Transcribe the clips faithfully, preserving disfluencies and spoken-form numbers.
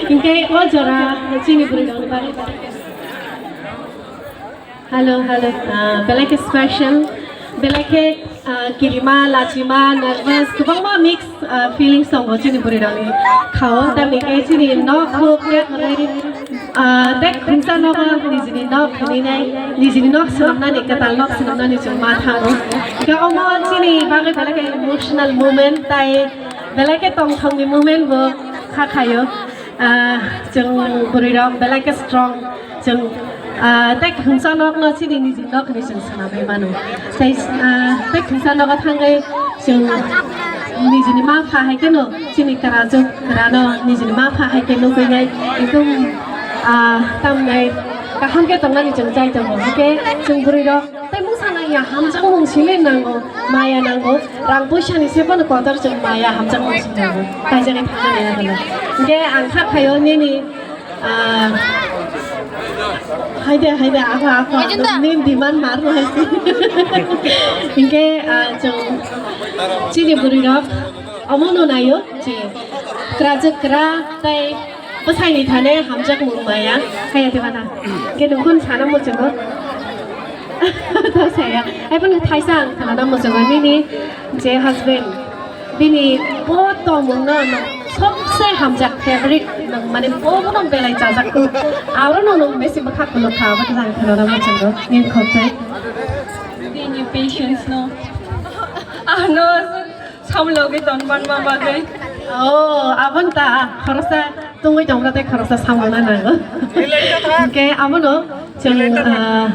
Hinkhe o jora chini bwrwi rok ni bagwi. Hello, hello. Ah, belai khe special, belai khe, ah, kirima, lachima, nervous, kwbangma mix, ah, feelings tongo chini bwrwi rokni khao. Tamni khe chini nok huk khe kwrwi, ah, tei khungsa nogo nijini nok hwnwi nai, nijini nok swnamnani, kwtal nok swnamnani chwng ma thango. Khe omo chini bagwi belai khe emotional moment, tai belai khe tongthokni moment bo kha khaio. Ah, chwng bwrwi rok belai khe strong, chwng, ah, tei khungsa nok no chini nijini nok hinwi chwng swnamwi mano. Tei, ah, tei khungsa nogo thangwi chwng nijini ma pha hai kheno chini kwrajwk kwrano nijini ma pha hai khe nugwi nai ekdom, ah, tamnai kaham khe tongnani chwng chai tongo. Hwnkhe chwng bwrwi rok tei bwskango ya hamjakmung simi nango, maya nango, rang puisa ni se bono kotor chwng maya hamjakmung simi nango, kaijagwi thangmani nango. Hwnkhe ang kha khaio nini, ah, haide, haide, ako, ako, nini demand mar no hai se. Hwnkhe, ah, chwng chini bwrwi rok omo no naio je kwrajwk kwra tei bwsaini thane hamjakmung maya, haya de bana. Hwnkhe nwng khun sana muchungo. To saya. Ai phano thaisa ang khana muchungo nini je husband. Bini bo tongmung no, no, sobse hamjak favorite nwng mane bo bono belai chajak. Aro no nwng besi bwkha kuluk kha, abo khe ang khana muchungo. Nini khokjai. Bini patience no. Ano Samlogwi tongmanma bagwi. Oh, abon ta khoroksa tongwi tongra tei khoroksa samungna nango. Hwnkhe abono chwng, ah,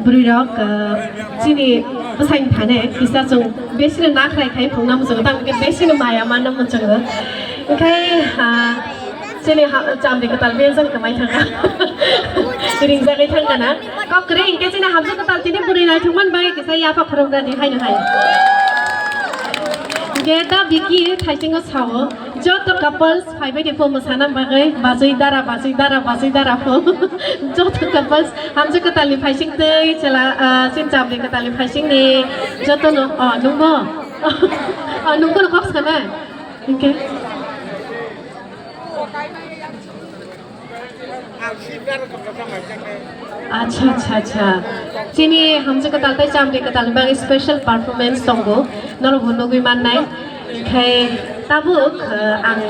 bwrwi rok, ah, chini bwsaini thane kisa chwng besino nakhrai khai phungna muchungo, tamo khe besino maya manna muchungo. Hwnkhe, ah, Chini ha-, chamri kwtal bejak kwmai thangkha. Ringjagwi thangkha na. Kok kwrwi hinkhe chini hamjak kwtal tini bwrwi naithokmani bagwi kisa yapha khoroknani haino hai. Hinkhe da Vicky thaisingo sao, joto couples phaibai de pho mwsana bagwi, bachwi dara, bachwi dara, bachwi dara pho. Joto couples hamjak kwtalni phaising tei chela, ah, chini chamri kwtalni phaisingni jotono, oh, nungbo? Oh, nungbono kok sana? Hinkhe? Acha, acha, acha. Chini hamjak kwtal tei chamri kwtalni bagwi special performance tongo. Norokbo nugwi mannai. Khai tabuk, eh, ang